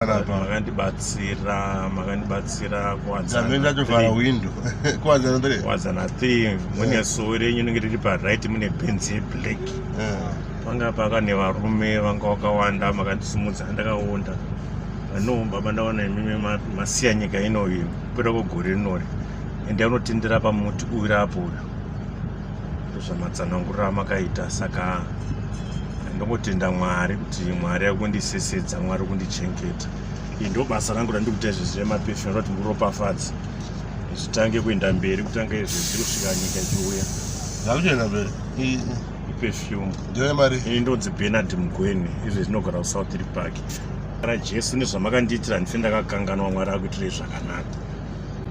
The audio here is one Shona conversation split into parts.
Makandibatsira, makandibatsira kuwadzana window, kuwadzana 3, kuwadzana 3. Mune sowe renyu rinenge riri paright, mune benzi yeblack. Panga pakane varume vanga vakawanda, makandisimudza ndakaonda. No baba, ndaona imimi masiya nyika inoyi kupera kwegore rinori, ende unotendera pamuti uri apo uyu, ndozvamatsanangurira amakaita. Saka ndongotenda Mwari kuti Mwari akundisesedza, Mwari kundichengeta. Iri ndo basa rangu randiri kuita izvezvi remaperfume, kuti muropafadzi zvitange kuenda mberi, kutanga izvezvi kusvika nyika ichiuya. Zvakutoenda mberi. Iperfume. Ndeyemari. Ini ndonzi Bernard Mugweni, izvezvi ndinogara kuSouth Park. Rajesu nezvamakandiitira handife ndakakanganwa. Mwari akuitirei zvakanaka.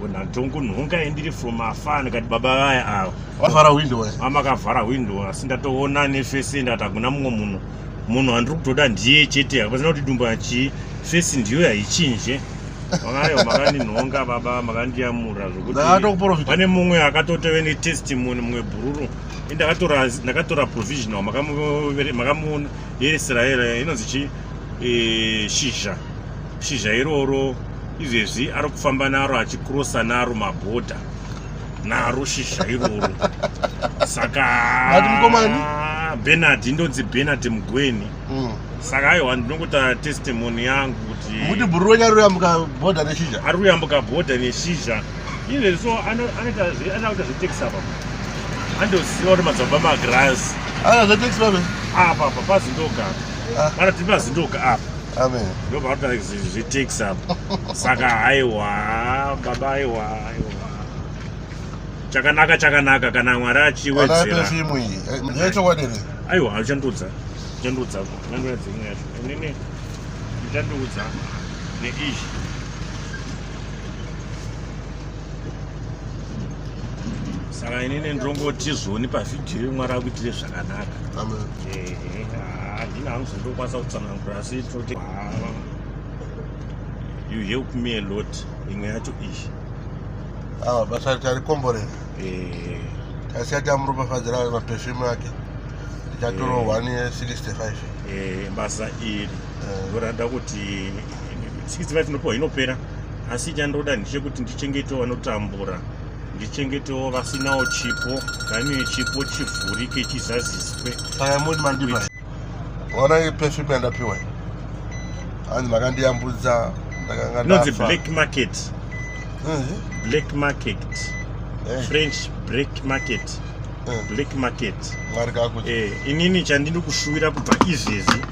Ndatongunhonga indiri from afar, ndikati baba vaya ava. Wavhara window. Amakavhara window, asi ndatoona neface, ndati hakuna mumwe munhu, munhu andiri kutoda ndiye chete. Hapasina kuti dumbu achii, face ndiyo haichinje. Makayo makandinhonga baba, makandiyamura zvokuti. Ndakatokuprofita. Pane mumwe akatotove netestimony, mumwe bhururu. Ndakatora provisional, makamuyeresera inonzi chi shizha, shizha iroro izvezvi ari kufamba naro achikrosa naro mabhodha, naro shizha iroro. Saka Mati mukomani? Bernard, indonzi Bernard Mugweni. Saka aiwa, ndinongoita testimony yangu kuti Muti bhururu wenyu ari kuyambuka bhodha neshizha. Ari kuyambuka bhodha neshizha izvezvi. So anoita anoita zvetekisi apa, andoziva kuti madzibaba magirazi. Ana zvetekisi babe. Apa apa pazindoga apa. Ah. Kana tiri pazindoga apa. Amen. Ndobva zvetekisi apa. Saka aiwa baba, aiwa, aiwa, chakanaka chakanaka kana Mwari Ana achiwedzera. perfume iyi. Ndeyechokwadi here? Aiwa, uchandiudza, uchandiudza, uchandiudza imwe yacho. Inini uchandiudza neizvi. Saka inini ndinongoti zvoni pavhidhiyo, Mwari akuitire zvakanaka. Amen. Ehe, handina hangu zvandokwanisa kutsanangura, asi toti you help me a lot. Imwe yacho iyi. Awa, basa tarikomborera. Tasiya tamuropafadzira maperfume ake. Tichatoro 165. Basa iri ndorada kuti 65 inopiwa inopera, asi chandoda ndechekuti ndichengetewo vanotambura, ndichengetewo vasinawo chipo, kani chipo chivhurike, chizaziswe. Saka muti mandipa. Ona perfume yandapiwa. Hanzi makandiyambudza, ndakanga Inonzi ndafa. Black Market. Black Market. French Black Market. Black Market. Mwari kakuti. Inini chandiri kushuwira kubva izvezvi,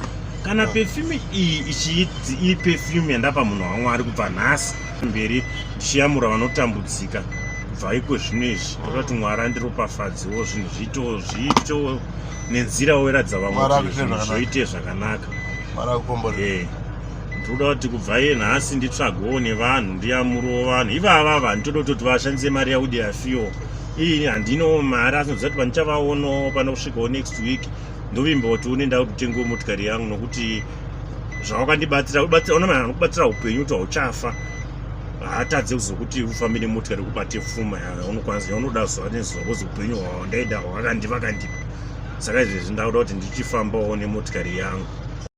kana perfume iyi ichiidzi, iyi perfume yandapa munhu waMwari, kubva nhasi mberi ndichiyamura vanotambudzika. Kubva iko zvino izvi ndoda kuti Mwari andiropafadziwo, zvinhu zviitewo, zviitewo nenzira woiratidza vamwe Mwari kuti akuitire zvinhu zvakanaka. zvoite zvakanaka. Mwari akukomborera. Ndinoda kuti kubva iye nhasi nditsvagewo nevanhu, ndiyamurewo vanhu ivava. Vanhu toda kutoti vashandise mari yaudi yafiwo. Iyi handinowo mari, asi ndoziva kuti pandichavaonawo pano kusvikawo next week, ndovimba kuti une ndava kutengawo motikari yangu, nokuti zvavakandibatsira kubatsira ona vanhu vanokubatsira upenyu kuti hauchafa, haatadze kuzokuti ufambe nemotikari, kubate pfuma yaunokwanisa, yaunoda zuva nezuva, kozi upenyu hwawandaida hwakandipa, vakandipa. Saka izvezvi ndakuda kuti ndichifambawo nemotikari yangu.